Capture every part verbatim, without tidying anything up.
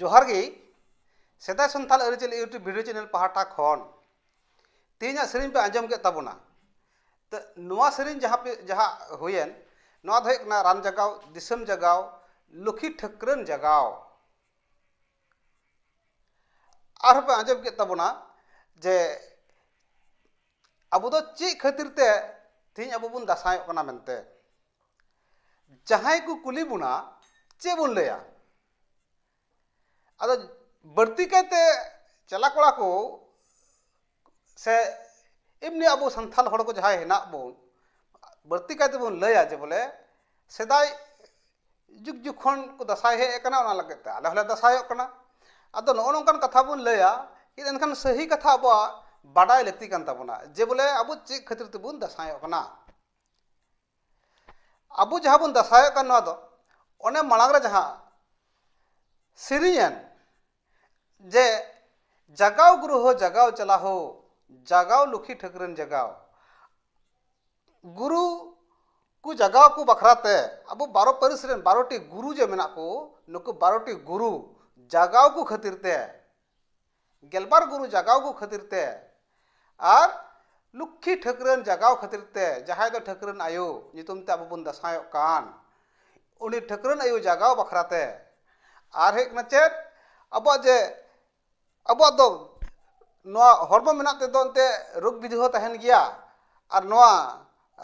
ᱡᱚᱦᱟᱨ ᱜᱮ᱾ ᱥᱮᱫᱟᱭ ᱥᱟᱱᱛᱟᱲ ᱟᱹᱨᱤᱪᱟᱹᱞᱤ YouTube video channel ᱯᱟᱦᱴᱟ ᱠᱷᱚᱱ ᱛᱮᱦᱮᱧᱟᱜ ᱥᱮᱨᱮᱧ ᱯᱮ ᱟᱸᱡᱚᱢ ᱠᱮᱫ ᱛᱟᱵᱚᱱᱟ᱾ ᱛᱚ, ᱱᱚᱣᱟ ᱥᱮᱨᱮᱧ ᱡᱟᱦᱟᱸ ᱯᱮ, ᱡᱟᱦᱟᱸ ᱦᱩᱭᱮᱱ, ᱱᱚᱣᱟ ᱫᱚ ᱦᱩᱭᱩᱜ ᱠᱟᱱᱟ ᱨᱟᱱ ᱡᱟᱜᱟᱣ, ᱫᱤᱥᱚᱢ ᱡᱟᱜᱟᱣ, ᱞᱩᱠᱷᱤ ᱴᱷᱟᱹᱠᱨᱟᱹᱱ ᱡᱟᱜᱟᱣ᱾ ᱟᱨᱦᱚᱸ ᱯᱮ ᱟᱸᱡᱚᱢ ᱠᱮᱫ ᱛᱟᱵᱚᱱᱟ ᱡᱮ ᱟᱵᱚ ᱫᱚ ᱪᱮᱫ ᱠᱷᱟᱹᱛᱤᱨ ᱛᱮ ᱛᱮᱦᱮᱧ ᱟᱵᱚ ᱵᱚᱱ ᱫᱟᱸᱥᱟᱭᱚᱜ ᱠᱟᱱᱟ ᱢᱮᱱᱛᱮ᱾ ᱡᱟᱦᱟᱸᱭ ᱠᱚ ᱠᱩᱞᱤ ᱵᱚᱱᱟ, ᱪᱮᱫ ᱵᱚᱱ ᱞᱟᱹᱭᱟ? ᱟᱫᱚ ᱵᱟᱹᱲᱛᱤ ᱠᱟᱭᱛᱮ ᱪᱟᱞᱟ ᱠᱚᱲᱟ ᱠᱚ ᱥᱮ ᱮᱢᱱᱤ ᱟᱵᱚ ᱥᱟᱱᱛᱟᱲ ᱦᱚᱲ ᱠᱚ ᱡᱟᱦᱟᱸᱭ ᱦᱮᱱᱟᱜ ᱵᱚᱱ, ᱵᱟᱹᱲᱛᱤ ᱠᱟᱭᱛᱮ ᱵᱚᱱ ᱞᱟᱹᱭᱟ ᱡᱮ ᱵᱚᱞᱮ ᱥᱮᱫᱟᱭ ᱡᱩᱜᱽ ᱡᱩᱜᱽ ᱠᱷᱚᱱ ᱠᱚ ᱫᱟᱸᱥᱟᱭ ᱦᱮᱡ ᱟᱠᱟᱱᱟ, ᱚᱱᱟ ᱞᱟᱹᱜᱤᱫ ᱛᱮ ᱟᱞᱮ ᱦᱚᱸᱞᱮ ᱫᱟᱸᱥᱟᱭᱚᱜ ᱠᱟᱱᱟ᱾ ᱟᱫᱚ ᱱᱚᱜᱼᱚ ᱱᱚᱝᱠᱟᱱ ᱠᱟᱛᱷᱟ ᱵᱚᱱ ᱞᱟᱹᱭᱟ, ᱮᱱᱠᱷᱟᱱ ᱥᱟᱹᱦᱤ ᱠᱟᱛᱷᱟ ᱟᱵᱚᱣᱟᱜ ᱵᱟᱰᱟᱭ ᱞᱟᱹᱠᱛᱤ ᱠᱟᱱ ᱛᱟᱵᱚᱱᱟ ᱡᱮ ᱵᱚᱞᱮ ᱟᱵᱚ ᱪᱮᱫ ᱠᱷᱟᱹᱛᱤᱨ ᱛᱮᱵᱚᱱ ᱫᱟᱸᱥᱟᱭᱚᱜ ᱠᱟᱱᱟ᱾ ᱟᱵᱚ ᱡᱟᱦᱟᱸ ᱵᱚᱱ ᱫᱟᱸᱥᱟᱭᱚᱜ ᱠᱟᱱ, ᱱᱚᱣᱟ ᱫᱚ ᱚᱱᱮ ᱢᱟᱲᱟᱝ ᱨᱮ ᱡᱟᱦᱟᱸ ᱥᱮᱨᱮᱧᱮᱱ ᱡᱮ, "ᱡᱟᱜᱟᱣ ᱜᱩᱨᱩ ᱦᱳ, ᱡᱟᱜᱟᱣ ᱪᱟᱞᱟ ᱦᱳ, ᱡᱟᱜᱟᱣ ᱞᱩᱠᱷᱤ ᱴᱷᱟᱹᱠᱨᱟᱹᱱ ᱡᱟᱜᱟᱣ", ᱜᱩᱨᱩ ᱠᱚ ᱡᱟᱜᱟᱣ ᱠᱚ ᱵᱟᱠᱷᱨᱟ ᱛᱮ ᱟᱵᱚ ᱵᱟᱨᱚ ᱯᱟᱹᱨᱤᱥ ᱨᱮᱱ ᱵᱟᱨᱚ ᱴᱤ ᱜᱩᱨᱩ ᱡᱮ ᱢᱮᱱᱟᱜ ᱠᱚ, ᱱᱩᱠᱩ ᱵᱟᱨᱚ ᱴᱤ ᱜᱩᱨᱩ ᱡᱟᱜᱟᱣ ᱠᱚ ᱠᱷᱟᱹᱛᱤᱨ ᱛᱮ, ᱜᱮᱞᱵᱟᱨ ᱜᱩᱨᱩ ᱡᱟᱜᱟᱣ ᱠᱚ ᱠᱷᱟᱹᱛᱤᱨ ᱛᱮ, ᱟᱨ ᱞᱩᱠᱠᱷᱤ ᱴᱷᱟᱹᱠᱨᱟᱹᱱ ᱡᱟᱜᱟᱣ ᱠᱷᱟᱹᱛᱤᱨ ᱛᱮ, ᱡᱟᱦᱟᱸᱭ ᱫᱚ ᱴᱷᱟᱹᱠᱨᱟᱹᱱ ᱟᱭᱳ ᱧᱩᱛᱩᱢ ᱛᱮ ᱟᱵᱚ ᱵᱚᱱ ᱫᱟᱸᱥᱟᱭᱚᱜ ᱠᱟᱱ, ᱩᱱᱤ ᱴᱷᱟᱹᱠᱨᱟᱹᱱ ᱟᱭᱳ ᱡᱟᱜᱟᱣ ᱵᱟᱠᱷᱨᱟ ᱛᱮ᱾ ᱟᱨ ᱦᱩᱭᱩᱜ ᱠᱟᱱᱟ ᱪᱮᱫ, ᱟᱵᱚᱣᱟᱜ ᱡᱮ, ᱟᱵᱚᱣᱟᱜ ᱫᱚ ᱱᱚᱣᱟ ᱦᱚᱲᱢᱚ ᱢᱮᱱᱟᱜ ᱛᱮᱫᱚ ᱮᱱᱛᱮ ᱨᱳᱜᱽ ᱵᱤᱫᱷᱤ ᱦᱚᱸ ᱛᱟᱦᱮᱱ ᱜᱮᱭᱟ, ᱟᱨ ᱱᱚᱣᱟ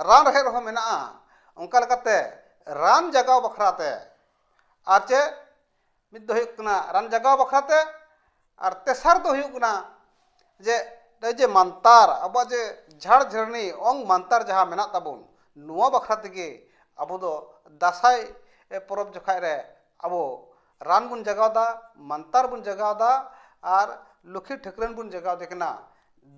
ᱨᱟᱱ ᱨᱮᱦᱮᱫ ᱨᱮᱦᱚᱸ ᱢᱮᱱᱟᱜᱼᱟ᱾ ᱚᱱᱠᱟ ᱞᱮᱠᱟᱛᱮ ᱨᱟᱱ ᱡᱟᱜᱟᱣ ᱵᱟᱠᱷᱨᱟ ᱛᱮ, ᱟᱨ ᱪᱮᱫ, ᱢᱤᱫ ᱫᱚ ᱦᱩᱭᱩᱜ ᱠᱟᱱᱟ ᱨᱟᱱ ᱡᱟᱜᱟᱣ ᱵᱟᱠᱷᱨᱟ ᱛᱮ, ᱟᱨ ᱛᱮᱥᱟᱨ ᱫᱚ ᱦᱩᱭᱩᱜ ᱠᱟᱱᱟ ᱡᱮ, ᱱᱚᱜᱼᱚᱭ ᱡᱮ ᱢᱟᱱᱛᱟᱨ, ᱟᱵᱚᱣᱟᱜ ᱡᱮ ᱡᱷᱟᱲ ᱡᱷᱟᱹᱨᱱᱤ ᱚᱝ ᱢᱟᱱᱛᱟᱨ ᱡᱟᱦᱟᱸ ᱢᱮᱱᱟᱜ ᱛᱟᱵᱚᱱ, ᱱᱚᱣᱟ ᱵᱟᱠᱷᱨᱟ ᱛᱮᱜᱮ ᱟᱵᱚ ᱫᱚ ᱫᱟᱸᱥᱟᱭ ᱯᱚᱨᱚᱵᱽ ᱡᱚᱠᱷᱟᱡ ᱨᱮ ᱟᱵᱚ ᱨᱟᱱ ᱵᱚᱱ ᱡᱟᱜᱟᱣ ᱫᱟ, ᱢᱟᱱᱛᱟᱨ ᱵᱚᱱ ᱡᱟᱜᱟᱣ ᱫᱟ, ᱟᱨ ᱞᱩᱠᱷᱤ ᱴᱷᱟᱹᱠᱨᱟᱹᱱ ᱵᱚᱱ ᱡᱟᱜᱟᱣ ᱫᱮ ᱠᱟᱱᱟ,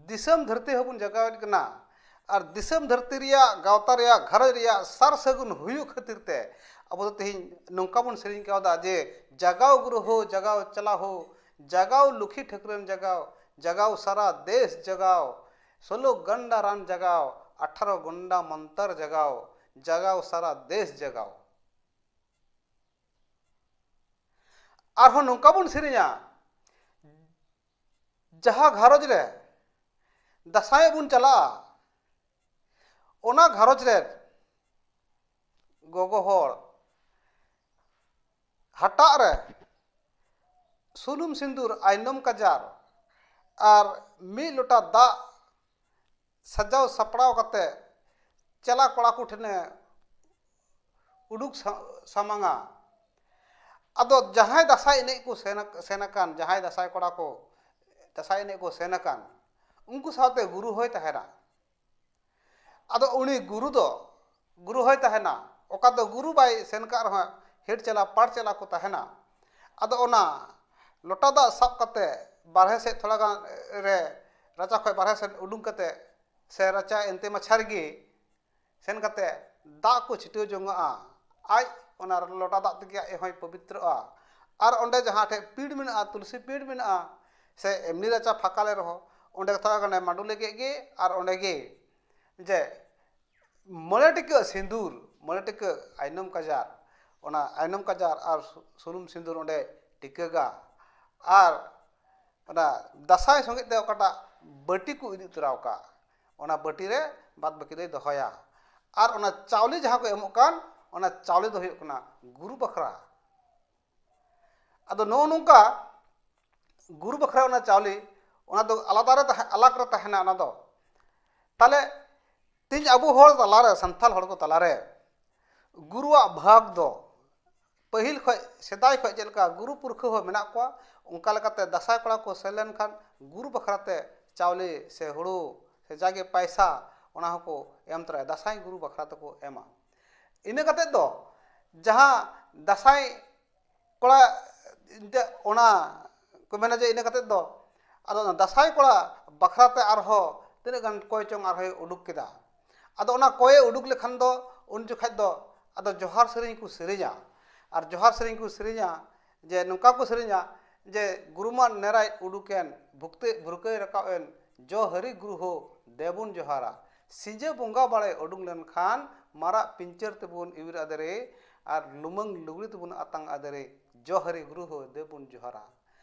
ᱫᱤᱥᱚᱢ ᱫᱷᱟᱹᱨᱛᱤ ᱦᱚᱸᱵᱚᱱ ᱡᱟᱜᱟᱣᱮᱫ ᱠᱟᱱᱟ᱾ ᱟᱨ ᱫᱤᱥᱚᱢ ᱫᱷᱟᱹᱨᱛᱤ ᱨᱮᱭᱟᱜ, ᱜᱟᱶᱛᱟ ᱨᱮᱭᱟᱜ, ᱜᱷᱟᱨᱚᱸᱡᱽ ᱨᱮᱭᱟᱜ ᱥᱟᱨ ᱥᱟᱹᱜᱩᱱ ᱦᱩᱭᱩᱜ ᱠᱷᱟᱹᱛᱤᱨ ᱛᱮ ᱟᱵᱚ ᱫᱚ ᱛᱮᱦᱮᱧ ᱱᱚᱝᱠᱟ ᱵᱚᱱ ᱥᱮᱨᱮᱧ ᱠᱟᱣᱫᱟ ᱡᱮ, "ᱡᱟᱜᱟᱣ ᱜᱩᱨᱩ ᱦᱳ, ᱡᱟᱜᱟᱣ ᱪᱟᱞᱟ ᱦᱳ, ᱡᱟᱜᱟᱣ ᱞᱩᱠᱷᱤ ᱴᱷᱟᱹᱠᱨᱟᱹᱱ ᱡᱟᱜᱟᱣ, ᱡᱟᱜᱟᱣ ᱥᱟᱨᱟ ᱫᱮᱥ ᱡᱟᱜᱟᱣ, ᱥᱳᱞᱳ ᱜᱟᱱᱰᱟ ᱨᱟᱱ ᱡᱟᱜᱟᱣ, ᱟᱴᱷᱟᱨᱚ ᱜᱚᱱᱰᱟ ᱢᱚᱱᱛᱚᱨ ᱡᱟᱜᱟᱣ, ᱡᱟᱜᱟᱣ ᱥᱟᱨᱟ ᱫᱮᱥ ᱡᱟᱜᱟᱣ᱾" ᱟᱨᱦᱚᱸ ᱱᱚᱝᱠᱟ ᱵᱚᱱ ᱥᱮᱨᱮᱧᱟ, ᱡᱟᱦᱟᱸ ᱜᱷᱟᱨᱚᱸᱡᱽ ᱨᱮ ᱫᱟᱸᱥᱟᱭ ᱵᱚᱱ ᱪᱟᱞᱟᱜᱼᱟ, ᱚᱱᱟ ᱜᱷᱟᱨᱚᱸᱡᱽ ᱨᱮ ᱜᱚᱜᱚ ᱦᱚᱲ ᱦᱟᱴᱟᱜ ᱨᱮ ᱥᱩᱱᱩᱢ ᱥᱤᱸᱫᱩᱨ, ᱟᱭᱱᱚᱢ ᱠᱟᱡᱟᱨ ᱟᱨ ᱢᱤᱫ ᱞᱚᱴᱟ ᱫᱟᱜ ᱥᱟᱡᱟᱣ ᱥᱟᱯᱲᱟᱣ ᱠᱟᱛᱮ ᱪᱮᱞᱟ ᱠᱚᱲᱟ ᱠᱚ ᱴᱷᱮᱱᱮ ᱩᱰᱩᱠ ᱥᱟ- ᱥᱟᱢᱟᱝᱟ᱾ ᱟᱫᱚ ᱡᱟᱦᱟᱸᱭ ᱫᱟᱸᱥᱟᱭ ᱮᱱᱮᱡ ᱠᱚ ᱥᱮᱱ ᱟᱠ- ᱥᱮᱱ ᱟᱠᱟᱱ, ᱡᱟᱦᱟᱸᱭ ᱫᱟᱸᱥᱟᱭ ᱠᱚᱲᱟ ᱠᱚ ᱫᱟᱸᱥᱟᱭ ᱮᱱᱮᱡ ᱠᱚ ᱥᱮᱱ ᱟᱠᱟᱱ, ᱩᱱᱠᱩ ᱥᱟᱶᱛᱮ ᱜᱩᱨᱩ ᱦᱚᱸᱭ ᱛᱟᱦᱮᱱᱟ᱾ ᱟᱫᱚ ᱩᱱᱤ ᱜᱩᱨᱩ ᱫᱚ, ᱜᱩᱨᱩ ᱦᱚᱸᱭ ᱛᱟᱦᱮᱱᱟ, ᱚᱠᱟ ᱫᱚ ᱜᱩᱨᱩ ᱵᱟᱭ ᱥᱮᱱ ᱠᱟᱜ ᱨᱮᱦᱚᱸ ᱦᱮᱰ ᱪᱮᱞᱟ, ᱯᱟᱲ ᱪᱮᱞᱟ ᱠᱚ ᱛᱟᱦᱮᱱᱟ᱾ ᱟᱫᱚ ᱚᱱᱟ ᱞᱚᱴᱟ ᱫᱟᱜ ᱥᱟᱵ ᱠᱟᱛᱮ ᱵᱟᱨᱦᱮ ᱥᱮᱫ ᱛᱷᱚᱲᱟ ᱜᱟᱱ ᱨᱮ, ᱨᱟᱪᱟ ᱠᱷᱚᱱ ᱵᱟᱨᱦᱮ ᱥᱮᱫ ᱩᱰᱩᱝ ᱠᱟᱛᱮ ᱥᱮ ᱨᱟᱪᱟ ᱮᱱᱛᱮ ᱢᱟᱪᱷᱟ ᱨᱮᱜᱮ ᱥᱮᱱ ᱠᱟᱛᱮ ᱫᱟᱜ ᱠᱚ ᱪᱷᱤᱴᱟᱹᱣ ᱡᱚᱝᱟᱜᱼᱟ᱾ ᱟᱡ ᱚᱱᱟ ᱞᱚᱴᱟ ᱫᱟᱜ ᱛᱮᱜᱮ ᱟᱡ ᱦᱚᱸᱭ ᱯᱚᱵᱤᱛᱨᱚᱜᱼᱟ᱾ ᱟᱨ ᱚᱸᱰᱮ ᱡᱟᱦᱟᱸ ᱴᱷᱮᱡ ᱯᱤᱲ ᱢᱮᱱᱟᱜᱼᱟ, ᱛᱩᱞᱥᱤ ᱯᱤᱲ ᱢᱮᱱᱟᱜᱼᱟ, ᱥᱮ ᱮᱢᱱᱤ ᱨᱟᱪᱟ ᱯᱷᱟᱸᱠᱟ ᱞᱮ ᱨᱮᱦᱚᱸ, ᱚᱸᱰᱮ ᱛᱷᱚᱲᱟ ᱜᱟᱱᱮ ᱢᱟᱹᱰᱩᱞᱤ ᱠᱮᱫ ᱜᱮ ᱟᱨ ᱚᱸᱰᱮ ᱜᱮ ᱡᱮ ᱢᱚᱬᱮ ᱴᱤᱠᱟᱹ ᱥᱤᱸᱫᱩᱨ, ᱢᱚᱬᱮ ᱴᱤᱠᱟᱹ ᱟᱭᱱᱚᱢ ᱠᱟᱡᱟᱨ, ᱚᱱᱟ ᱟᱭᱱᱚᱢ ᱠᱟᱡᱟᱨ ᱟᱨ ᱥᱩ- ᱥᱩᱱᱩᱢ ᱥᱤᱸᱫᱩᱨ ᱚᱸᱰᱮ ᱴᱤᱠᱟᱹᱜᱟ᱾ ᱟᱨ ᱚᱱᱟ ᱫᱟᱸᱥᱟᱭ ᱥᱚᱸᱜᱮ ᱛᱮ ᱚᱠᱟᱴᱟᱜ ᱵᱟᱹᱴᱤ ᱠᱚ ᱤᱫᱤ ᱛᱚᱨᱟᱣ ᱠᱟᱜ, ᱚᱱᱟ ᱵᱟᱹᱴᱤ ᱨᱮ ᱵᱟᱫ ᱵᱟᱹᱠᱤ ᱫᱚᱭ ᱫᱚᱦᱚᱭᱟ᱾ ᱟᱨ ᱚᱱᱟ ᱪᱟᱣᱞᱮ ᱡᱟᱦᱟᱸ ᱠᱚ ᱮᱢᱚᱜ ᱠᱟᱱ, ᱚᱱᱟ ᱪᱟᱣᱞᱮ ᱫᱚ ᱦᱩᱭᱩᱜ ᱠᱟᱱᱟ ᱜᱩᱨᱩ ᱵᱟᱠᱷᱨᱟ᱾ ᱟᱫᱚ ᱱᱚᱜᱼᱚ ᱱᱚᱝᱠᱟ ᱜᱩᱨᱩ ᱵᱟᱠᱷᱨᱟ ᱚᱱᱟ ᱪᱟᱣᱞᱮ, ᱚᱱᱟ ᱫᱚ ᱟᱞᱟᱫᱟ ᱨᱮ ᱛᱟᱦᱮᱸ, ᱟᱞᱟᱜᱽ ᱨᱮ ᱛᱟᱦᱮᱱᱟ ᱚᱱᱟ ᱫᱚ᱾ ᱛᱟᱦᱞᱮ ᱛᱮᱦᱮᱧ ᱟᱵᱚ ᱦᱚᱲ ᱛᱟᱞᱟᱨᱮ, ᱥᱟᱱᱛᱟᱲ ᱦᱚᱲ ᱠᱚ ᱛᱟᱞᱟᱨᱮ ᱜᱩᱨᱩᱣᱟᱜ ᱵᱷᱟᱜᱽ ᱫᱚ ᱯᱟᱹᱦᱤᱞ ᱠᱷᱚᱱ, ᱥᱮᱫᱟᱭ ᱠᱷᱚᱱ ᱪᱮᱫ ᱞᱮᱠᱟ ᱜᱩᱨᱩ ᱯᱩᱨᱠᱷᱟᱹ ᱦᱚᱸ ᱢᱮᱱᱟᱜ ᱠᱚᱣᱟ, ᱚᱱᱠᱟ ᱞᱮᱠᱟᱛᱮ ᱫᱟᱸᱥᱟᱭ ᱠᱚᱲᱟ ᱠᱚ ᱥᱮᱱ ᱞᱮᱱᱠᱷᱟᱱ ᱜᱩᱨᱩ ᱵᱟᱠᱷᱨᱟᱛᱮ ᱪᱟᱣᱞᱮ ᱥᱮ ᱦᱩᱲᱩ ᱥᱮ ᱡᱟᱜᱮ ᱯᱟᱭᱥᱟ, ᱚᱱᱟ ᱦᱚᱸᱠᱚ ᱮᱢ ᱛᱚᱨᱟᱭᱟ, ᱫᱟᱸᱥᱟᱭ ᱜᱩᱨᱩ ᱵᱟᱠᱷᱨᱟ ᱛᱮᱠᱚ ᱮᱢᱟ᱾ ᱤᱱᱟᱹ ᱠᱟᱛᱮᱫ ᱫᱚ ᱡᱟᱦᱟᱸ ᱫᱟᱸᱥᱟᱭ ᱠᱚᱲᱟ, ᱮᱱᱛᱮᱫ ᱚᱱᱟ ᱠᱚ ᱢᱮᱱᱟ ᱡᱮ ᱤᱱᱟᱹ ᱠᱟᱛᱮᱫ ᱫᱚ ᱟᱫᱚ ᱚᱱᱟ ᱫᱟᱸᱥᱟᱭ ᱠᱚᱲᱟ ᱵᱟᱠᱷᱨᱟ ᱛᱮ ᱟᱨᱦᱚᱸ ᱛᱤᱱᱟᱹᱜ ᱜᱟᱱ ᱠᱚᱭ ᱪᱚᱝ ᱟᱨᱦᱚᱸᱭ ᱩᱰᱩᱠ ᱠᱮᱫᱟ᱾ ᱟᱫᱚ ᱚᱱᱟ ᱠᱚᱭᱮ ᱩᱰᱩᱠ ᱞᱮᱠᱷᱟᱱ ᱫᱚ ᱩᱱ ᱡᱚᱠᱷᱟᱡ ᱫᱚ ᱟᱫᱚ ᱡᱚᱦᱟᱨ ᱥᱮᱨᱮᱧ ᱠᱚ ᱥᱮᱨᱮᱧᱟ᱾ ᱟᱨ ᱡᱚᱦᱟᱨ ᱥᱮᱨᱮᱧ ᱠᱚ ᱥᱮᱨᱮᱧᱟ ᱡᱮ ᱱᱚᱝᱠᱟ ᱠᱚ ᱥᱮᱨᱮᱧᱟ ᱡᱮ, "ᱜᱩᱨᱩᱢᱟᱱ ᱱᱮᱨᱟᱭ ᱩᱰᱩᱠᱮᱱ, ᱵᱷᱩᱠᱛᱮ ᱵᱷᱩᱨᱠᱟᱹᱭ ᱨᱟᱠᱟᱵ ᱮᱱ, ᱡᱚ ᱦᱟᱹᱨᱤ ᱜᱩᱨᱩ ᱦᱳ ᱫᱮᱵᱚᱱ ᱡᱚᱦᱟᱨᱟ, ᱥᱤᱸᱡᱟᱹ ᱵᱚᱸᱜᱟ ᱵᱟᱲᱮ ᱩᱰᱩᱠ ᱞᱮᱱᱠᱷᱟᱱ, ᱢᱟᱨᱟᱜ ᱯᱤᱧᱪᱟᱹᱨ ᱛᱮᱵᱚᱱ ᱤᱣᱤᱨ ᱟᱫᱮᱨᱮ, ᱟᱨ ᱞᱩᱢᱟᱹᱝ ᱞᱩᱜᱽᱲᱤ ᱛᱮᱵᱚᱱ ᱟᱛᱟᱝ ᱟᱫᱮᱨᱮ, ᱡᱚᱦᱟᱨᱤ ᱜᱩᱨᱩ ᱦᱚᱸ ᱫᱮᱵᱚᱱ ᱡᱚᱦᱟᱨᱟ᱾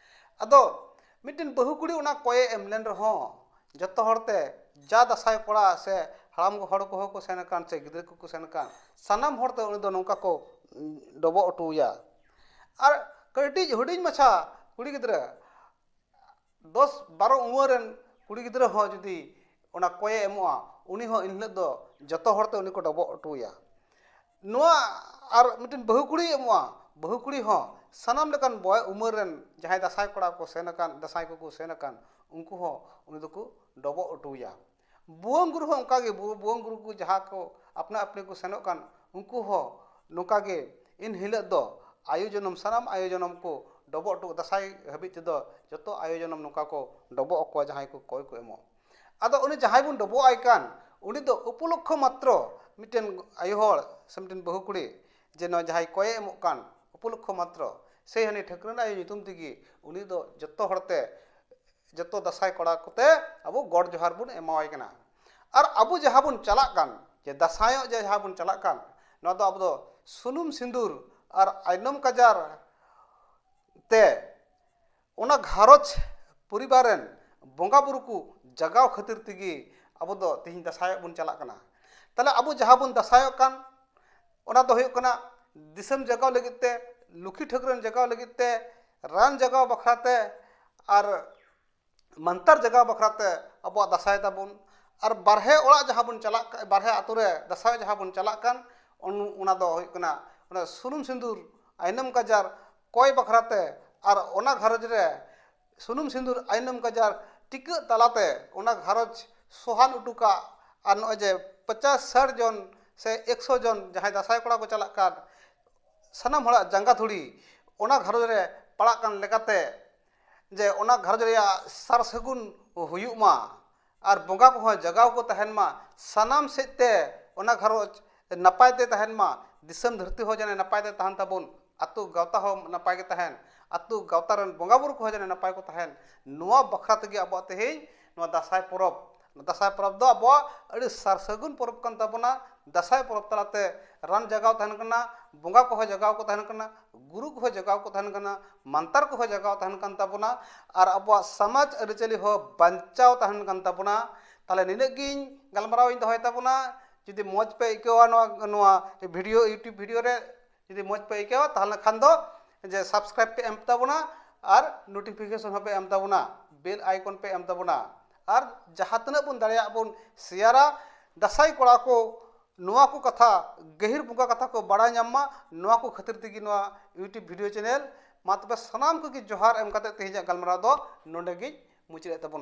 ᱟᱫᱚ ᱢᱤᱫᱴᱮᱱ ᱵᱟᱹᱦᱩ ᱠᱩᱲᱤ ᱚᱱᱟ ᱠᱚᱭᱮ ᱮᱢ ᱞᱮᱱ ᱨᱮᱦᱚᱸ, ᱡᱚᱛᱚ ᱦᱚᱲᱛᱮ, ᱡᱟ ᱫᱟᱸᱥᱟᱭ ᱠᱚᱲᱟ ᱥᱮ ᱦᱟᱲᱟᱢ ᱦᱚᱲ ᱠᱚᱦᱚᱸ ᱠᱚ ᱥᱮᱱ ᱟᱠᱟᱱ ᱥᱮ ᱜᱤᱫᱽᱨᱟᱹ ᱠᱚᱠᱚ ᱥᱮᱱ ᱟᱠᱟᱱ, ᱥᱟᱱᱟᱢ ᱦᱚᱲᱛᱮ ᱩᱱᱤ ᱫᱚ ᱱᱚᱝᱠᱟ ᱠᱚ ᱰᱚᱵᱚᱜ ᱦᱚᱴᱚ ᱟᱭᱟ᱾ ᱟᱨ ᱠᱟᱹᱴᱤᱡ ᱦᱩᱰᱤᱧ ᱢᱟᱪᱷᱟ ᱠᱩᱲᱤ ᱜᱤᱫᱽᱨᱟᱹ, ᱫᱚᱥ ᱵᱟᱨᱚ ᱩᱢᱮᱨ ᱨᱮᱱ ᱠᱩᱲᱤ ᱜᱤᱫᱽᱨᱟᱹ ᱦᱚᱸ ᱡᱩᱫᱤ ᱚᱱᱟ ᱠᱚᱭᱮ ᱮᱢᱚᱜᱼᱟ, ᱩᱱᱤ ᱦᱚᱸ ᱮᱱᱦᱤᱞᱳᱜ ᱫᱚ ᱡᱚᱛᱚ ᱦᱚᱲᱛᱮ ᱩᱱᱤ ᱠᱚ ᱰᱚᱵᱚᱜ ᱦᱚᱴᱚ ᱟᱭᱟ᱾ ᱱᱚᱣᱟ ᱟᱨ ᱢᱤᱫᱴᱮᱱ ᱵᱟᱹᱦᱩ ᱠᱩᱲᱤᱭ ᱮᱢᱚᱜᱼᱟ, ᱵᱟᱹᱦᱩ ᱠᱩᱲᱤ ᱦᱚᱸ ᱥᱟᱱᱟᱢ ᱞᱮᱠᱟᱱ ᱵᱚᱭ ᱩᱢᱮᱨ ᱨᱮᱱ ᱡᱟᱦᱟᱸᱭ ᱫᱟᱸᱥᱟᱭ ᱠᱚᱲᱟ ᱠᱚ ᱥᱮᱱ ᱟᱠᱟᱱ, ᱫᱟᱸᱥᱟᱭ ᱠᱚᱠᱚ ᱥᱮᱱ ᱟᱠᱟᱱ, ᱩᱱᱠᱩ ᱦᱚᱸ ᱩᱱᱤ ᱫᱚᱠᱚ ᱰᱚᱵᱚᱜ ᱦᱚᱴᱚ ᱟᱭᱟ᱾ ᱵᱷᱩᱣᱟᱹᱝ ᱜᱩᱨᱩ ᱦᱚᱸ ᱚᱱᱠᱟᱜᱮ, ᱵᱷᱩ- ᱵᱷᱩᱣᱟᱹᱝ ᱜᱩᱨᱩ ᱠᱚ ᱡᱟᱦᱟᱸ ᱠᱚ ᱟᱯᱱᱟ ᱟᱯᱱᱤ ᱠᱚ ᱥᱮᱱᱚᱜ ᱠᱟᱱ, ᱩᱱᱠᱩ ᱦᱚᱸ ᱱᱚᱝᱠᱟᱜᱮ ᱮᱱ ᱦᱤᱞᱳᱜ ᱫᱚ ᱟᱭᱳ ᱡᱚᱱᱚᱢ, ᱥᱟᱱᱟᱢ ᱟᱭᱳ ᱡᱚᱱᱚᱢ ᱠᱚ ᱰᱚᱵᱚᱜ ᱦᱚᱴᱚ, ᱫᱟᱸᱥᱟᱭ ᱦᱟᱹᱵᱤᱡ ᱛᱮᱫᱚ ᱡᱚᱛᱚ ᱟᱭᱳ ᱡᱚᱱᱚᱢ ᱱᱚᱝᱠᱟ ᱠᱚ ᱰᱚᱵᱚᱜ ᱟᱠᱚᱣᱟ ᱡᱟᱦᱟᱸᱭ ᱠᱚ ᱠᱚᱭ ᱠᱚ ᱮᱢᱚᱜ᱾ ᱟᱫᱚ ᱩᱱᱤ ᱡᱟᱦᱟᱸᱭ ᱵᱚᱱ ᱰᱚᱵᱚᱜ ᱟᱭ ᱠᱟᱱ, ᱩᱱᱤ ᱫᱚ ᱩᱯᱚᱞᱚᱠᱠᱷᱚ ᱢᱟᱛᱨᱚ ᱢᱤᱫᱴᱮᱱ ᱟᱭᱳ ᱦᱚᱲ ᱥᱮ ᱢᱤᱫᱴᱮᱱ ᱵᱟᱹᱦᱩ ᱠᱩᱲᱤ, ᱡᱮ ᱱᱚᱣᱟ ᱡᱟᱦᱟᱸᱭ ᱠᱚᱭᱮ ᱮᱢᱚᱜ ᱠᱟᱱ, ᱩᱯᱚᱞᱚᱠᱠᱷᱚ ᱢᱟᱛᱨᱚ, ᱥᱮ ᱦᱟᱹᱱᱤ ᱴᱷᱟᱹᱠᱨᱟᱹᱱ ᱟᱭᱳ ᱧᱩᱛᱩᱢ ᱛᱮᱜᱮ ᱩᱱᱤ ᱫᱚ ᱡᱚᱛᱚ ᱦᱚᱲᱛᱮ, ᱡᱚᱛᱚ ᱫᱟᱸᱥᱟᱭ ᱠᱚᱲᱟ ᱠᱚᱛᱮ ᱟᱵᱚ ᱜᱚᱰ ᱡᱚᱦᱟᱨ ᱵᱚᱱ ᱮᱢᱟᱣᱟᱭ ᱠᱟᱱᱟ᱾ ᱟᱨ ᱟᱵᱚ ᱡᱟᱦᱟᱸ ᱵᱚᱱ ᱪᱟᱞᱟᱜ ᱠᱟᱱ, ᱡᱮ ᱫᱟᱸᱥᱟᱭᱚᱜ ᱡᱮ ᱡᱟᱦᱟᱸ ᱵᱚᱱ ᱪᱟᱞᱟᱜ ᱠᱟᱱ, ᱱᱚᱣᱟ ᱫᱚ ᱟᱵᱚ ᱫᱚ ᱥᱩᱱᱩᱢ ᱥᱤᱸᱫᱩᱨ ᱟᱨ ᱟᱭᱱᱚᱢ ᱠᱟᱡᱟᱨ ᱛᱮ ᱚᱱᱟ ᱜᱷᱟᱨᱚᱸᱡᱽ ᱯᱚᱨᱤᱵᱟᱨ ᱨᱮᱱ ᱵᱚᱸᱜᱟ ᱵᱩᱨᱩ ᱠᱚ ᱡᱟᱜᱟᱣ ᱠᱷᱟᱹᱛᱤᱨ ᱛᱮᱜᱮ ᱟᱵᱚ ᱫᱚ ᱛᱮᱦᱮᱧ ᱫᱟᱸᱥᱟᱭᱚᱜ ᱵᱚᱱ ᱪᱟᱞᱟᱜ ᱠᱟᱱᱟ᱾ ᱛᱟᱦᱞᱮ ᱟᱵᱚ ᱡᱟᱦᱟᱸ ᱵᱚᱱ ᱫᱟᱸᱥᱟᱭᱚᱜ ᱠᱟᱱ, ᱚᱱᱟ ᱫᱚ ᱦᱩᱭᱩᱜ ᱠᱟᱱᱟ ᱫᱤᱥᱚᱢ ᱡᱟᱜᱟᱣ ᱞᱟᱹᱜᱤᱫ ᱛᱮ, ᱞᱩᱠᱷᱤ ᱴᱷᱟᱹᱠᱨᱟᱹᱱ ᱡᱟᱜᱟᱣ ᱞᱟᱹᱜᱤᱫ ᱛᱮ, ᱨᱟᱱ ᱡᱟᱜᱟᱣ ᱵᱟᱠᱷᱨᱟ ᱛᱮ, ᱟᱨ ᱢᱟᱱᱛᱟᱨ ᱡᱟᱜᱟᱣ ᱵᱟᱠᱷᱨᱟ ᱛᱮ ᱟᱵᱚᱣᱟᱜ ᱫᱟᱸᱥᱟᱭ ᱛᱟᱵᱚᱱ᱾ ᱟᱨ ᱵᱟᱨᱦᱮ ᱚᱲᱟᱜ ᱡᱟᱦᱟᱸ ᱵᱚᱱ ᱪᱟᱞᱟᱜ ᱠᱟ-, ᱵᱟᱨᱦᱮ ᱟᱛᱳ ᱨᱮ ᱫᱟᱸᱥᱟᱭ ᱡᱟᱦᱟᱸ ᱵᱚᱱ ᱪᱟᱞᱟᱜ ᱠᱟᱱ, ᱚᱱ-, ᱚᱱᱟ ᱫᱚ ᱦᱩᱭᱩᱜ ᱠᱟᱱᱟ ᱚᱱᱟ ᱥᱩᱱᱩᱢ ᱥᱤᱸᱫᱩᱨ, ᱟᱭᱱᱚᱢ ᱠᱟᱡᱟᱨ ᱠᱚᱭ ᱵᱟᱠᱷᱨᱟ ᱛᱮ, ᱟᱨ ᱚᱱᱟ ᱜᱷᱟᱨᱚᱸᱡᱽ ᱨᱮ ᱥᱩᱱᱩᱢ ᱥᱤᱸᱫᱩᱨ ᱟᱭᱱᱚᱢ ᱠᱟᱡᱟᱨ ᱴᱤᱠᱟᱹᱜ ᱛᱟᱞᱟᱛᱮ ᱚᱱᱟ ᱜᱷᱟᱨᱚᱸᱡᱽ ᱥᱚᱦᱟᱱ ᱦᱚᱴᱚ ᱠᱟᱜ᱾ ᱟᱨ ᱱᱚᱜᱼᱚᱭ ᱡᱮ ᱯᱚᱪᱟᱥ ᱥᱟᱴ ᱡᱚᱱ ᱥᱮ ᱮᱠᱥᱚ ᱡᱚᱱ ᱡᱟᱦᱟᱸᱭ ᱫᱟᱸᱥᱟᱭ ᱠᱚᱲᱟ ᱠᱚ ᱪᱟᱞᱟᱜ ᱠᱟᱱ, ᱥᱟᱱᱟᱢ ᱦᱚᱲᱟᱜ ᱡᱟᱸᱜᱟ ᱫᱷᱩᱲᱤ ᱚᱱᱟ ᱜᱷᱟᱨᱚᱸᱡᱽ ᱨᱮ ᱯᱟᱲᱟᱜ ᱠᱟᱱ ᱞᱮᱠᱟᱛᱮ, ᱡᱮ ᱚᱱᱟ ᱜᱷᱟᱨᱚᱸᱡᱽ ᱨᱮᱭᱟᱜ ᱥᱟᱨ ᱥᱟᱹᱜᱩᱱ ᱦᱩᱭᱩᱜ ᱢᱟ, ᱟᱨ ᱵᱚᱸᱜᱟ ᱠᱚᱦᱚᱸ ᱡᱟᱜᱟᱣ ᱠᱚ ᱛᱟᱦᱮᱱ ᱢᱟ, ᱥᱟᱱᱟᱢ ᱥᱮᱫ ᱛᱮ ᱚᱱᱟ ᱜᱷᱟᱨᱚᱸᱡᱽ ᱱᱟᱯᱟᱭ ᱛᱮ ᱛᱟᱦᱮᱱ ᱢᱟ, ᱫᱤᱥᱚᱢ ᱫᱷᱟᱹᱨᱛᱤ ᱦᱚᱸ ᱡᱮᱱᱚ ᱱᱟᱯᱟᱭ ᱛᱮ ᱛᱟᱦᱮᱱ ᱛᱟᱵᱚᱱ, ᱟᱹᱛᱩ ᱜᱟᱶᱛᱟ ᱦᱚᱸ ᱱᱟᱯᱟᱭ ᱜᱮ ᱛᱟᱦᱮᱱ, ᱟᱹᱛᱩ ᱜᱟᱶᱛᱟ ᱨᱮᱱ ᱵᱚᱸᱜᱟ ᱵᱩᱨᱩ ᱠᱚᱦᱚᱸ ᱡᱮᱱᱚ ᱱᱟᱯᱟᱭ ᱠᱚ ᱛᱟᱦᱮᱱ, ᱱᱚᱣᱟ ᱵᱟᱠᱷᱨᱟ ᱛᱮᱜᱮ ᱟᱵᱚᱣᱟᱜ ᱛᱮᱦᱮᱧ ᱱᱚᱣᱟ ᱫᱟᱸᱥᱟᱭ ᱯᱚᱨᱚᱵᱽ ᱫᱟᱸᱥᱟᱭ ᱯᱚᱨᱚᱵᱽ ᱫᱚ ᱟᱵᱚᱣᱟᱜ ᱟᱹᱰᱤ ᱥᱟᱨ ᱥᱟᱹᱜᱩᱱ ᱯᱚᱨᱚᱵᱽ ᱠᱟᱱ ᱛᱟᱵᱚᱱᱟ᱾ ᱫᱟᱸᱥᱟᱭ ᱯᱚᱨᱚᱵᱽ ᱛᱟᱞᱟᱛᱮ ᱨᱟᱱ ᱡᱟᱜᱟᱣ ᱛᱟᱦᱮᱱ ᱠᱟᱱᱟ, ᱵᱚᱸᱜᱟ ᱠᱚᱦᱚᱸ ᱡᱟᱜᱟᱣ ᱠᱚ ᱛᱟᱦᱮᱱ ᱠᱟᱱᱟ, ᱜᱩᱨᱩ ᱠᱚᱦᱚᱸ ᱡᱟᱜᱟᱣ ᱠᱚ ᱛᱟᱦᱮᱱ ᱠᱟᱱᱟ, ᱢᱟᱱᱛᱟᱨ ᱠᱚᱦᱚᱸ ᱡᱟᱜᱟᱣ ᱛᱟᱦᱮᱱ ᱠᱟᱱ ᱛᱟᱵᱚᱱᱟ, ᱟᱨ ᱟᱵᱚᱣᱟᱜ ᱥᱚᱢᱟᱡᱽ ᱟᱹᱨᱤᱪᱟᱹᱞᱤ ᱦᱚᱸ ᱵᱟᱧᱪᱟᱣ ᱛᱟᱦᱮᱱ ᱠᱟᱱ ᱛᱟᱵᱚᱱᱟ᱾ ᱛᱟᱦᱚᱞᱮ ᱱᱤᱱᱟᱹᱜ ᱜᱤᱧ ᱜᱟᱞᱢᱟᱨᱟᱣ ᱤᱧ ᱫᱚᱦᱚᱭ ᱛᱟᱵᱚᱱᱟ᱾ ᱡᱩᱫᱤ ᱢᱚᱡᱽ ᱯᱮ ᱟᱹᱭᱠᱟᱹᱣᱟ ᱱᱚᱣᱟ, ᱱᱚᱣᱟ ᱵᱷᱤᱰᱤᱭᱳ, YouTube ᱵᱷᱤᱰᱤᱭᱳ ᱨᱮ ᱡᱩᱫᱤ ᱢᱚᱡᱽ ᱯᱮ ᱟᱹᱭᱠᱟᱹᱣᱟ, ᱛᱟᱦᱚᱞᱮ ᱠᱷᱟᱱ ᱫᱚ ᱡᱮ subscribe ᱯᱮ ᱮᱢ ᱛᱟᱵᱚᱱᱟ ᱟᱨ notification ᱦᱚᱸᱯᱮ ᱮᱢ ᱛᱟᱵᱚᱱᱟ, bell icon ᱯᱮ ᱮᱢ ᱛᱟᱵᱚᱱᱟ᱾ ᱟᱨ ᱡᱟᱦᱟᱸ ᱛᱤᱱᱟᱹᱜ ᱵᱚᱱ ᱫᱟᱲᱮᱭᱟᱜ ᱵᱚᱱ ᱥᱮᱭᱟᱨᱟ, ᱫᱟᱸᱥᱟᱭ ᱠᱚᱲᱟ ᱠᱚ ᱱᱚᱣᱟ ᱠᱚ ᱠᱟᱛᱷᱟ, ᱜᱟᱹᱦᱤᱨ ᱵᱚᱸᱜᱟ ᱠᱟᱛᱷᱟ ᱠᱚ ᱵᱟᱲᱟᱭ ᱧᱟᱢ ᱢᱟ, ᱱᱚᱣᱟ ᱠᱚ ᱠᱷᱟᱹᱛᱤᱨ ᱛᱮᱜᱮ ᱱᱚᱣᱟ YouTube ᱵᱷᱤᱰᱤᱭᱳ ᱪᱮᱱᱮᱞ᱾ ᱢᱟ ᱛᱚᱵᱮ ᱥᱟᱱᱟᱢ ᱠᱚᱜᱮ ᱡᱚᱦᱟᱨ ᱮᱢ ᱠᱟᱛᱮ ᱛᱮᱦᱮᱧᱟᱜ ᱜᱟᱞᱢᱟᱨᱟᱣ ᱫᱚ ᱱᱚᱰᱮ ᱜᱤᱧ ᱢᱩᱪᱟᱹᱫ ᱮᱫ ᱛᱟᱵᱚᱱᱟ᱾